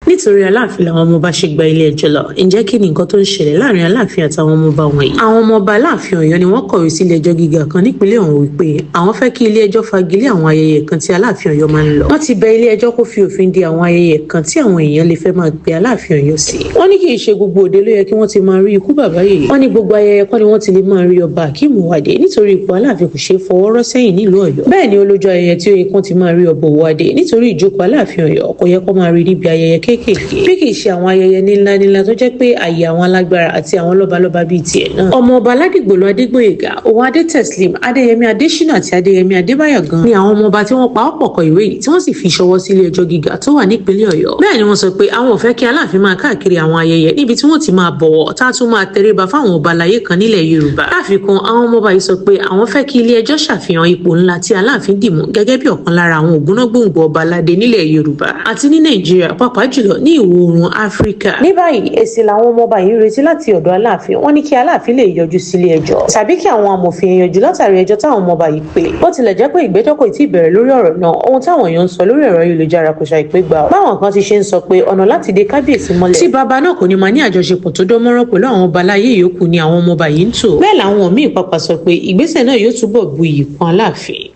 Nítorí Aláàfin làwọn ọmọọba ṣe gba ilé-ẹjọ́ lọ. Ǹjẹ́ kí ni nǹkan tó ń ṣẹlẹ̀ láàrin Aláàfin àtàwọn ọmọọba wọ̀nyí? Àwọn ọmọọba Aláàfin Ọ̀yọ́ ni wọ́n kọ̀wé sí ilé-ẹjọ́ gíga kan nípínlẹ̀ ọ̀hún wípé àwọn fẹ́ kí ilé-ẹjọ́ fagilé àwọn ayẹyẹ kan tí Aláàfin Ọ̀yọ́ máa ń lọ. Wọ́n ti bẹ ilé-ẹjọ́ kó fi òfin de àwọn ayẹyẹ kan tí àwọn èèyàn lè fẹ́ máa pe Aláàfin Ọ̀yọ́ sí. Wọ́n ní kì í ṣe gbogbo òde ló yẹ kí wọ́n ti máa rí ikú bàbá yìí. Wọ́n ní gbogbo ayẹyẹ kọ́ ni wọ́n ti lè máa rí ọba Akeem Owóadé, nítorí ipò Aláàfin kò ṣeé fọwọ́ rọ́ sẹ́yìn nílùú Ọ̀yọ́. Bẹ́ẹ̀ ni olójú ayẹyẹ tí ó yẹ kán ti máa rí ọba Owóadé, nítorí ìjókòó Aláàfin Ọ̀yọ́ kò yẹ kó máa rí níbi ayẹyẹ kéékèèké, bí kì í ṣe àwọn ayẹyẹ ní ńlá ńlá tó jẹ́ pé àyè àwọn alágbára àti àwọn lọ́balọ́ba bíi tiẹ̀ náà. Ọmọọba Aládìgbòlù Adégbòyègà, Òwòadé Teslim Adéyẹmí, Adésínà àti Adéyẹmí Adébáyọ̀ gan ni àwọn ọmọọba tí wọ́n pa ọ́ pọ̀ kọ ìwé yìí, tí wọ́n sì fi ṣọwọ́ sí ilé ẹjọ́ gíga tó wà nípínlẹ̀ Ọ̀yọ́. Bẹ́ẹ̀ ni wọ́n sọ pé àwọn ò fẹ́ kí Aláàfin máa káàkiri àwọn ayẹyẹ níbi tí wọ́n ti máa bọ̀wọ̀ tá a tún máa tẹríba fáwọn ọba aláyé kan nílẹ̀ Yorùbá. Láfikún, àwọn ọmọọba yìí sọ pé àwọn fẹ́ kí ilé ẹjọ́ ṣàfihàn ipò ńlá tí Aláàfin dì mú gẹ́gẹ́ bí ọ̀kan lára àwọn ògúnnágbòǹgbò ọba aládé nílẹ̀ Yorùbá àti ní Nàìjíríà, pàápàá jùlọ ní ìwọ̀ oòrùn Áfíríkà. Ní báyìí, èsì làwọn ọmọọba yìí ń retí láti ọ̀dọ̀ Aláàfin. Wọ́n ní kí Aláàfin lè yọjú sílé ẹjọ́ tàbí kí àwọn amòfin yanjú látàrí ẹjọ́ táwọn ọmọọba yìí pè. Bó tilẹ̀ jẹ́ pé ìgbẹ́jọ́ kò tí ì bẹ̀rẹ̀ lórí ọ̀rọ̀ náà, ohun táwọn èèyàn ń sọ lórí ẹ̀rọ ayélujára kò ṣàìpé gbà ọ́. Báwọn kan ti ṣe ń sọ pé ọ̀nà láti dé kábíyèsí mọ́lẹ̀ tí bàbá náà kò ní máa ní àjọṣepọ̀ tó dán mọ́rán pẹ̀lú àwọn ọba aláyé yòókù ni àwọn ọmọọba yìí ń tò. Bẹ́ẹ̀ làwọn míì pàpà sọ pé ìgbésẹ̀ náà yóò túbọ̀ bu iyì kún Aláàfin.